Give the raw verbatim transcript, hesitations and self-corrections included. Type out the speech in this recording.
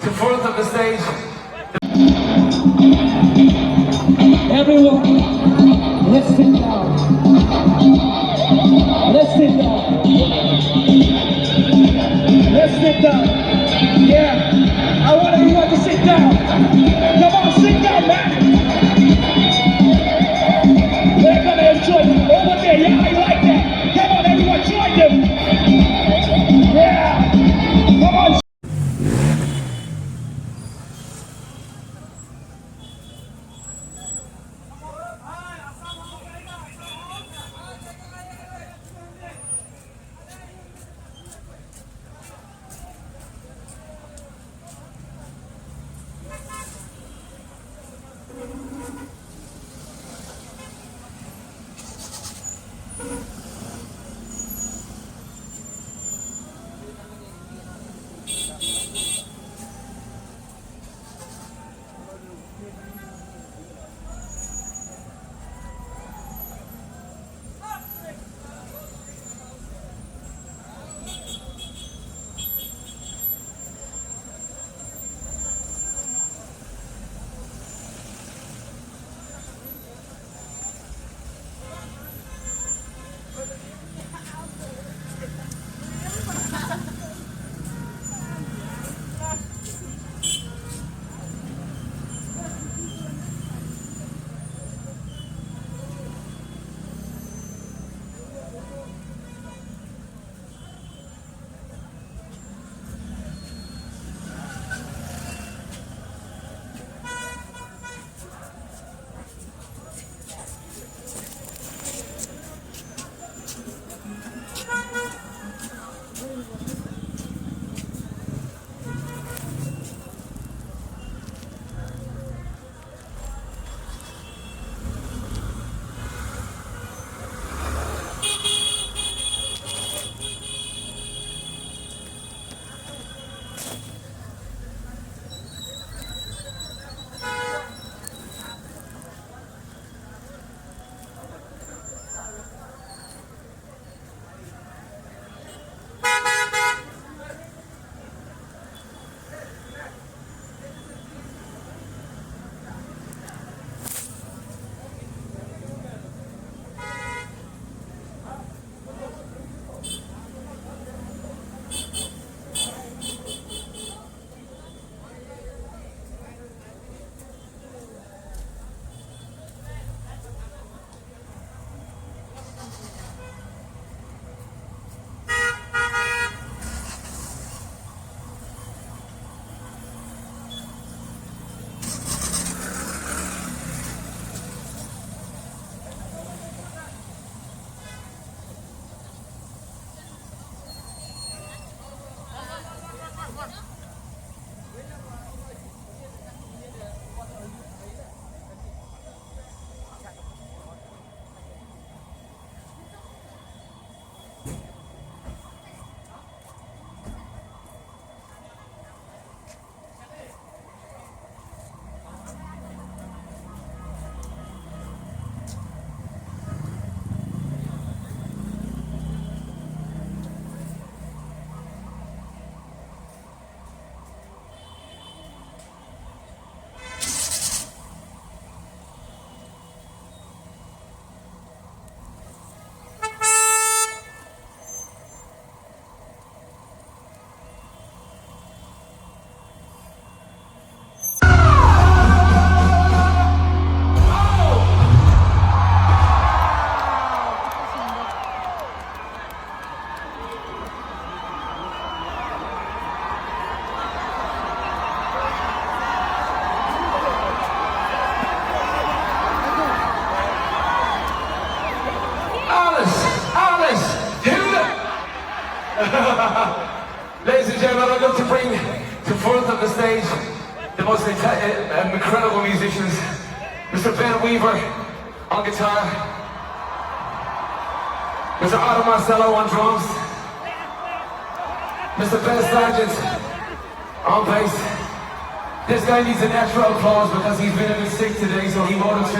To front of the stage. Everyone, let's sit down. Let's sit down. Let's sit down. Yeah, I want everyone to sit down. Come on, sit down, man. We're gonna enjoy it. Over there, yeah, I like that. Come on, everyone, join them. Yeah, come on. Alles, alles, Hilde! Ladies and gentlemen, I'd love to bring to front of the stage the most inte- uh, incredible musicians, Mister Ben Weaver on guitar, Mister Otto Marcello on drums, Mister Ben Sargent on bass. This guy needs an extra applause because he's been a bit sick today, so he wrote a tune.